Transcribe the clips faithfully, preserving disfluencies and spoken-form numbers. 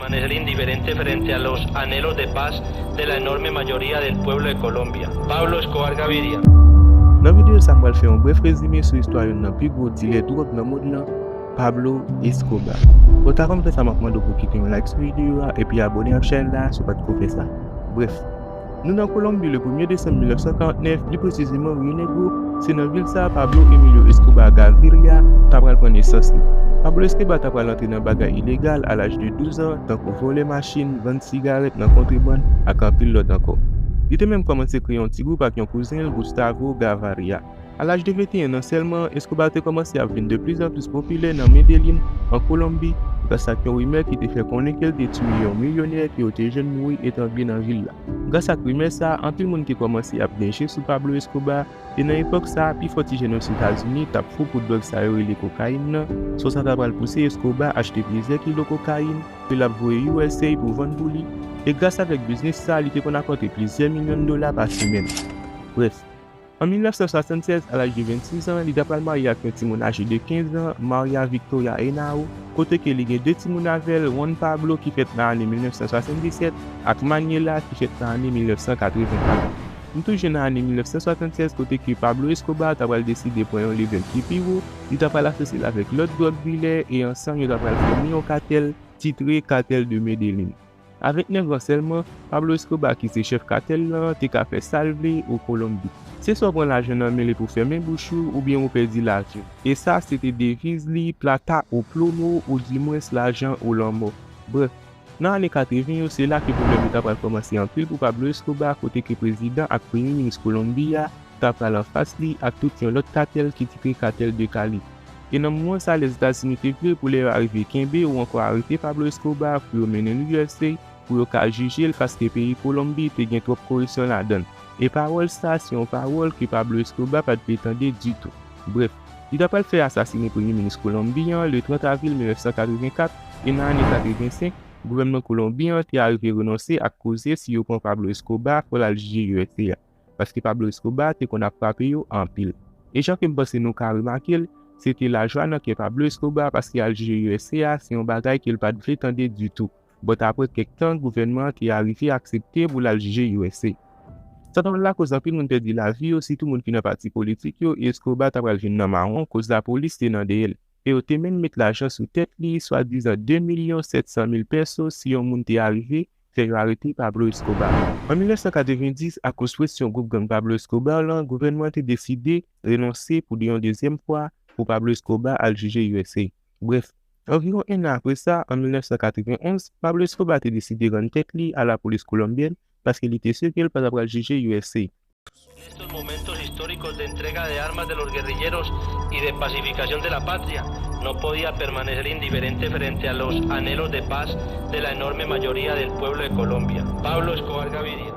permanecer indiferente frente a los anhelos de paz de la enorme mayoría del pueblo de Colombia. Pablo Escobar Gaviria. Nan videyo sa, m pral fè yon brèf rezime sou istwa youn nan pi gwo dilè dwòg nan mond lan, Pablo Escobar. Bon, avan m fè sa, m ap mande w pou kite yon like sou videyo a epi abòne ak chèn la si w pa t ko fè sa. Brèf, nou nan Kolonbi le premye desanm mil nèf san karant nèf, pli presizeman Rio Negro, se nan vil sa a Pablo Emilio Escobar Gaviria ta pral pran nesans li. Pablo Escobar ta pral antre nan bagay ilegal a laj de douz an, tankou vòlè machin, vann sigarèt nan kontrebann, ak anpil lòt ankò. Li te menm kòmanse kreye yon ti gwoup ak yon kouzen l, Gustavo Gaviria. A laj de venteyen an sèlman, Escobar te kòmanse ap vin de plus en plus popilè nan Medellín, an Kolonbi, gras ak yon rimè ki te fè konnen ke l te tiye yon milyonè ke yo te jwenn mouri etrangle nan vil la. Gras ak rimè sa a, anpil moun te kòmanse ap gen je sou Pablo Escobar, e nan epòk sa a, pifò ti jèn Ozetazini t ap fou pou dwòg sa yo rele kokayin nan, so sa ta pral pouse Escobar achte plizyè kilo kokayin, ke l ap voye U S A pou vann pou li, e gras avèk biznis sa a, li te konn rapòte plizyè milyon dola pa semèn. Brèf, an mil nèf san swasannsèz, a laj de vennsis an, li ta pral marye ak yon timoun aje de kenz an, Maria Victoria Henao, kote ke li gen de timoun avè l, Juan Pablo ki fèt nan ane mil nèf san swasanndisèt ak Manuela ki fèt nan ane mil nèf san katrevenkat. Nou toujou nan ane mil nèf san swasannsèz, kote ke Pablo Escobar ta pral deside pran yon level ki pi wo, li ta pral asosye l avèk lòt dwòg dilè e ansanm yo ta pral fòme yon katèl titre Cartel de Medellín. A ventnèf an sèlman, Pablo Escobar ki se chèf katèl lan te ka fè sa l vle o Kolonbi. Se swa w pran lajan nan men li pou fèmen bouch ou oubyen ou pèdi lavi w. E sa se te deviz li, plata o plomo, oudimwens lajan o lanmò. Brèf, nan ane katreven yo, se la ke pwoblèm yo ta pral kòmanse anpil pou Pablo Escobar, kote ke prezidan ak premye minis Kolonbi a ta pral anfas li ak tout yon lòt katèl ki titre Cartel de Cali. E nan moman sa, Lèzetazini te vle pou lè yo arive kenbe ou ankò arete Pablo Escobar pou yo mennen l U S A pou yo ka jije l, paske peyi Kolonbi te gen twòp koripsyon ladan l. E pawòl sa se yon pawòl ke Pablo Escobar pa t vle tande ditou. Brèf, li ta pral fè asasinen premye minis Kolonbi an le trant avril mil nèf san katrevenkat, e nan ane katrevensenk, gouvènman Kolonbi an te arive renonse ak koze si yo pran Pablo Escobar fò l al jije U S A a, paske Pablo Escobar te konn ap frape yo anpil. E jan ke m panse nou ka remake l, se te lajwa nan kè Pablo Escobar, paske al jije U S A a se yon bagay ke l pa t vle tande ditou. But apre kèk tan, gouvènman an te arive aksepte pou l al jije U S A. Sa ta pral lakoz anpil moun pèdi lavi yo, sitou moun ki nan pati politik yo, e Escobar ta pral vin nan mawon koz lapolis te nan dèyè l. E yo te menm met lajan sou tèt li, swadizan de milyon sèt san mil pèso si yon moun te arive fè yo arete Pablo Escobar. An mil nèf san katrevenndis, akoz presyon gwoup gang Pablo Escobar lan, gouvènman an te deside renonse pou yon dezyèm fwa pou Pablo Escobar al jije U S A. Brèf, anviwon en an apre sa, an mil nèf san katrevenonz, Pablo Escobar te deside rann tèt li a lapolis kolonbyèn paske li te si ke l pa t ap pral jije U S A. En estos momentos históricos de entrega de armas de los guerrilleros y de pacificación de la patria, no podía permanecer indiferente frente a los anhelos de paz de la enorme mayoría del pueblo de Colombia. Pablo Escobar Gaviria.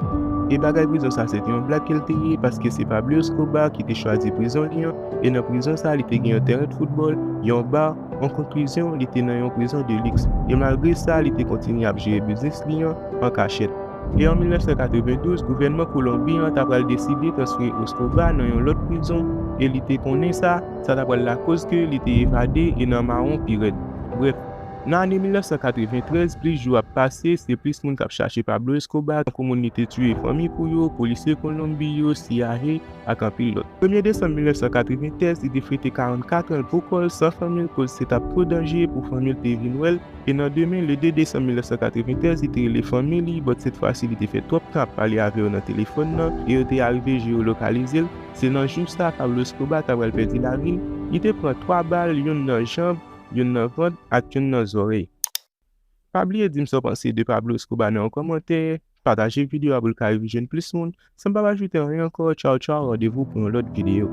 E bagay prizon sa se te yon blag ke l te ye, paske se Pablo Escobar ki te chwazi prizon li an, e nan prizon sa li te gen yon tèren de foutbòl, yon bar, an konklizyon, li te nan yon prizon de liks. E malgre sa, li te kontinye ap jere biznis li an an kachèt. E an mil nèf san katrevendouz, gouvènman Kolonbi an ta pral deside transfere Escobar nan yon lòt prizon, e li te konnen sa, sa ta pral lakoz ke li te evade e nan mawon pi rèd. Brèf, nan ane mil nèf san katreventrèz, plis jou ap pase, se plis moun k ap chache Pablo Escobar, tankou moun li te tiye fanmi pou yo, polisye Kolonbi yo, C I A, ak anpil lòt. Premye desanm mil nèf san katreventrèz, li te fete karannkat an l pou kò l san fanmi l, koz se t ap twò danje pou fanmi l te vin wè l, e nan demen, le de desanm mil nèf san katreventrèz, li te rele fanmi li, but sèt fwa si li te fè twòp tan ap pale avè yo nan telefòn nan, e yo te arive jeyolokalize l. Se nan jou sa, Pablo Escobar ta pral pèdi lavi l, li te pran twa bal, youn nan janb, youn nan vant ak youn nan zòrèy. Pa bliye di m sa w panse de Pablo Escobar nan yon kòmantè, pataje videyo a pou l ka rive jwenn plis moun, san pa ajoute anyen ankò, tchaw tchaw, randevou pou yon lòt videyo.